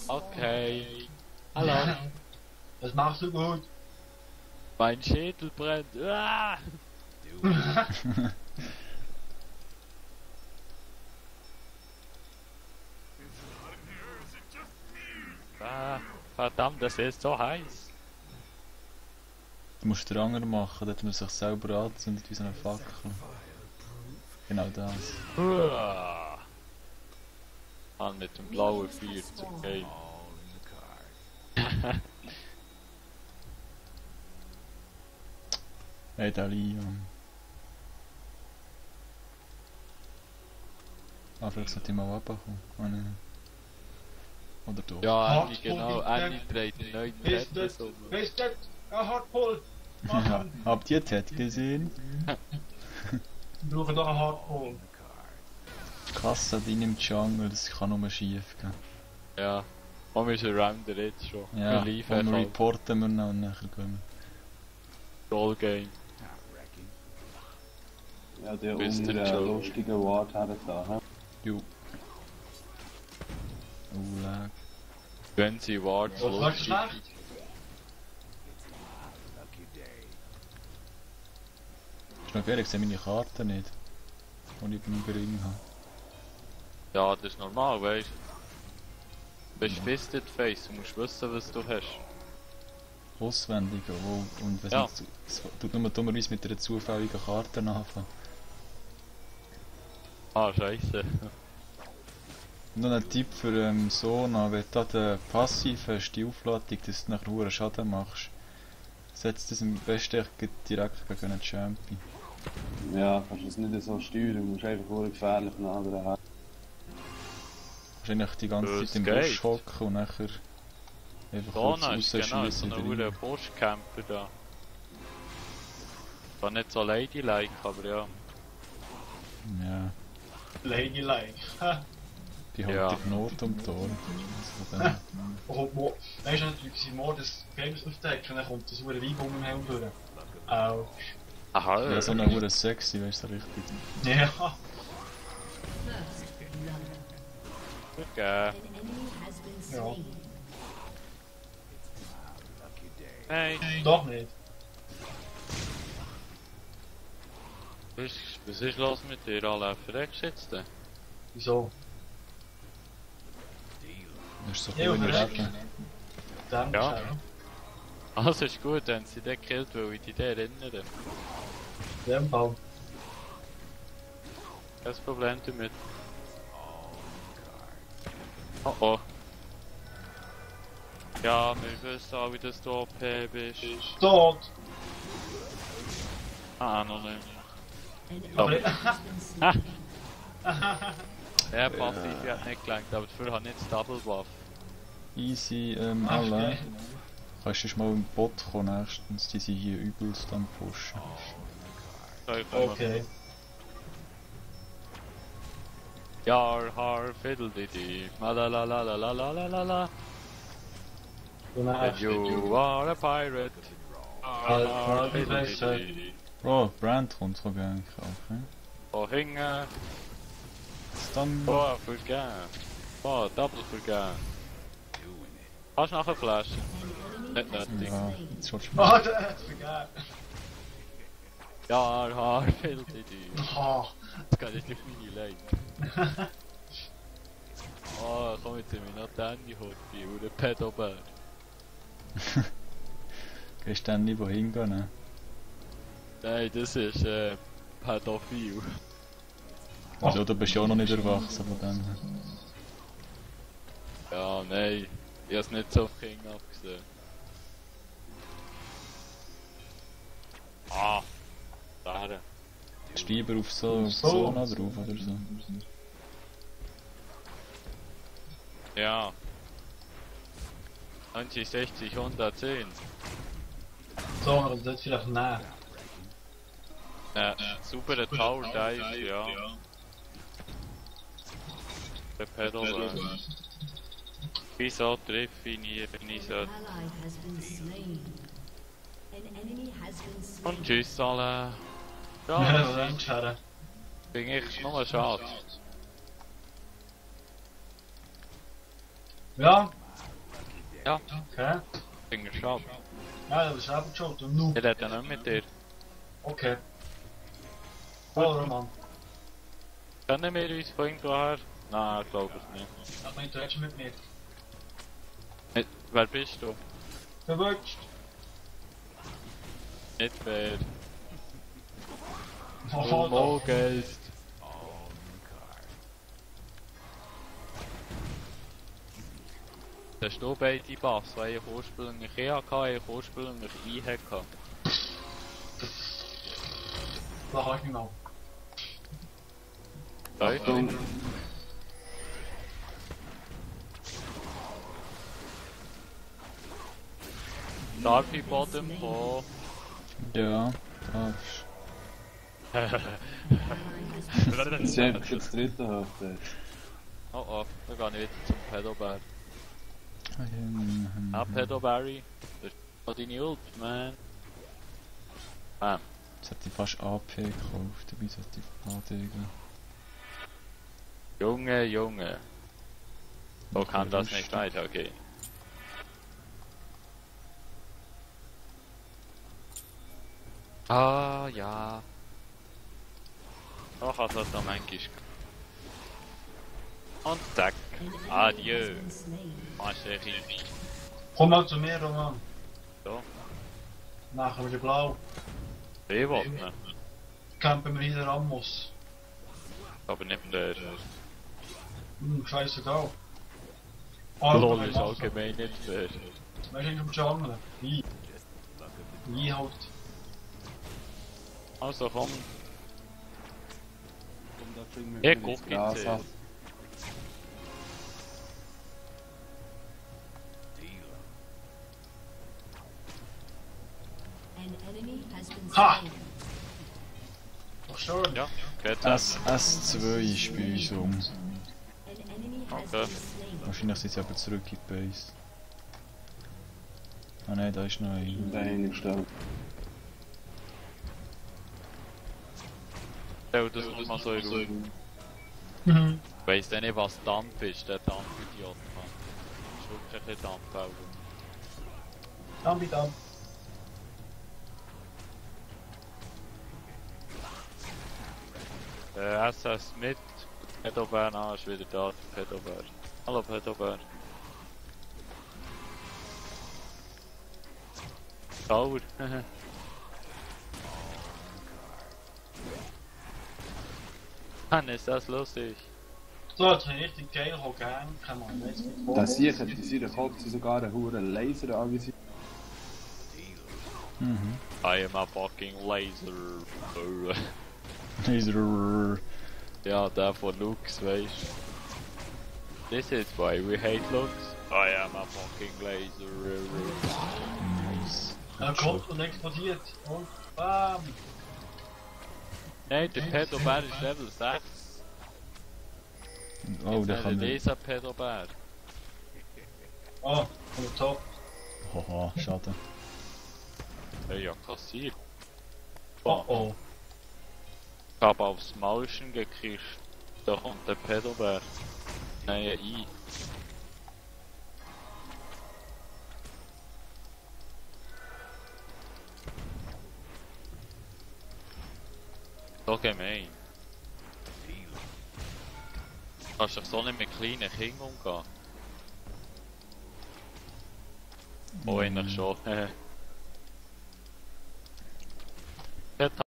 Okay. Hallo. Das machst du gut. Mein Schädel brennt. Ah! Ah, verdammt, das ist so heiß. Du musst den Anger machen, dort man sich selber anzündet wie so eine Fackel. Genau das. Mann, mit dem blauen Vier zum Game. Hey, der Leon. Ah, vielleicht sollte ich mal runterkommen. Oh, nein. Oder doch. Ja, Annie, genau. Annie trägt einen neuen Tetris um. Wisst ihr? Ja, Hardpull. Ja, habt ihr Ted gesehen? Wir brauchen doch einen Hardpull. Kasse drin im Jungle, das kann nur schief gehen. Ja. Und wir sind rounder jetzt schon. Ja, Wir und liefern reporten wir noch und nachher gehen Roll Game. Ja, der Bist du der schon? lustige Wort hat er da, hä? Jo. Oh, lag. Wenn sie Wards Was sagst du lustig. schlecht? Ist noch ehrlich, ich sehe meine Karte nicht. Die ich beim Ring habe. Ja, das ist normal, weißt du. Du bist Fisted Face, du musst wissen, was du hast. Auswendig, oh, und was Ja. es tut nur dummerweise mit einer zufälligen Karte anfangen. Ah, scheiße. Noch ein Tipp für Sona, wenn du da den passiven Stilflattung, dass du nachher hohen Schaden machst, setzt das am besten direkt gegen einen Champion. Ja, kannst du es nicht so steuern, du musst einfach nur gefährlich nach der Hand. Wahrscheinlich die ganze Das Zeit im geht. Busch hocken und nachher einfach kurz Dona ist genau so rausschiessen ein rein. verdammter Buschcamper da. War nicht so ladylike, aber ja. Ja, Ladylike. die halt Ja. die Knoten um die Ohren. Also dann- Weißt du natürlich, sie morgen das Games aufdecken, dann kommt das hure Weib um den Helm durch. Au. Aha, Ja, so eine hure sexy, weißt du, richtig. Ja. okay. Ja. Hey, Doch nicht. was ist los mit dir? Alle verreckst jetzt? Wieso? Das ist so Ja, cool im verreckt. Leben. Dann Ja. ja. Also ist gut, wenn sie den gekillt, weil ich dich daran erinnere. In dem Fall. Kein Problem damit. Oh oh. Ja, wir wissen auch, wie das du OP bist. Tot! Ah, noch nicht. Aber Ja, passiv hat nicht gelangt, aber dafür habe ich nicht das Double Buff. Easy, Ach, alle. geil. Kannst du schon mal im Bot kommen nächstens, die sind hier übelst am pushen. Okay. Yar har fiddle-dee-dee, la la la la la la la la la la. Und dann And you are a pirate. Har fiddle-dee-dee. Oh, Brand kommt sogar eigentlich auch, ne? Oh, hingen. Dann... Oh, vergeben. Oh, double vergeben. Hast du noch eine Flasche? Nicht nötig. Ja, jetzt schaust du Oh, mal. der hat's vergeben. Yar har fiddle-dee-dee. Oh. Das geht jetzt nicht meine Leid. Oh, komm jetzt in meine Antenne hoch, die Ure Pedobär. Gehst du dann nicht wohin gehen, ne? Nein, das ist Pädophil. Also du bist ja auch noch nicht erwachsen von dem. Ja, nein. Ich hab's nicht so auf Kinder abgesehen. Ah! Da. Hast du lieber auf so Zona drauf oder so? Ja. 90, 60, 110. So, aber das wird vielleicht näher. Super Tower Dive, ja. Der Pedal. Wieso treffe ich nie, wenn ich so. Und tschüss alle. Ja, Ja, das dann schade. bin ich nur schade. Ja. Ja. Okay. Finger schade. Ja, das ist selber schuld. Und nu. Ich rede nicht mit dir. Okay. Hallo Roman. Kennen wir uns von irgendwoher? Nein, ich glaube es nicht. Ich meine, du redest mit mir. Wer bist du? Verwünscht. Nicht fair. Oh, Mogeist. Hast du beide Bass, weil ich ursprünglich E hatte, ich ursprünglich I hatte. da kann ich mich mal. Achtung. Darby Bottom von... Ja, darfst. Das ist einfach schon das dritte Hälfte. Oh oh, da gehe ich wieder zum Pedobär. Ah, Pedoberry. Das ist doch deine Ult, man. Bam. Jetzt hätte ich fast AP gekauft, dabei sollte ich AD. Junge, Junge. So kann das nicht weitergehen. Ah, ja. Doch, hat das noch manchmal. Und zack. Adieu. Ma chérie. Komm mal zu mir, Roman. So. Nachher wieder blau. Ich wollte nicht. Campen wir hier Ramos. Aber nicht der. Scheißegal. LOL ist allgemein nicht fair. Weißt du, im Jungle? Wie? Wie halt. Also komm. Und Ich guck jetzt. Ha! Doch schon. Ja, geht S2 ist bei uns um. Okay. Wahrscheinlich sind sie aber zurück in die Base. Ah nein, da ist noch ein. Dahin gestellt. Stell das nur mal so in Ruhe. Mhm. Ich weiss nicht, was Dampf ist, der Dampfidiot. Das ist wirklich ein Dampf auch. Dann wieder. SS mit Pedobär ist wieder da, Pedobär. Hallo Pedobär. Sauer. Mann, ist das lustig. So, jetzt habe ich richtig geil gern. Kann man jetzt nicht vor. Das hier hat in seiner Kopf sogar einen hohen Laser angesehen. Mhm. I am a fucking laser. Laser. Ja, der von Lux, weißt. This is why we hate Lux. I am a fucking laser. Nice. Er kommt und explodiert. Und bam! Nein, der Pedobär ist Level 6. Oh, der kann nicht. Dieser Pedobär. Oh, von der Top. Haha, schade. Hey, ja, kassiert. Oh oh. Ich habe aufs Maulchen gekriegt. Da kommt der Pedobär. Nein, ein. So gemein. Kannst du so nicht mit kleinen Kindern umgehen? Oh, eigentlich schon.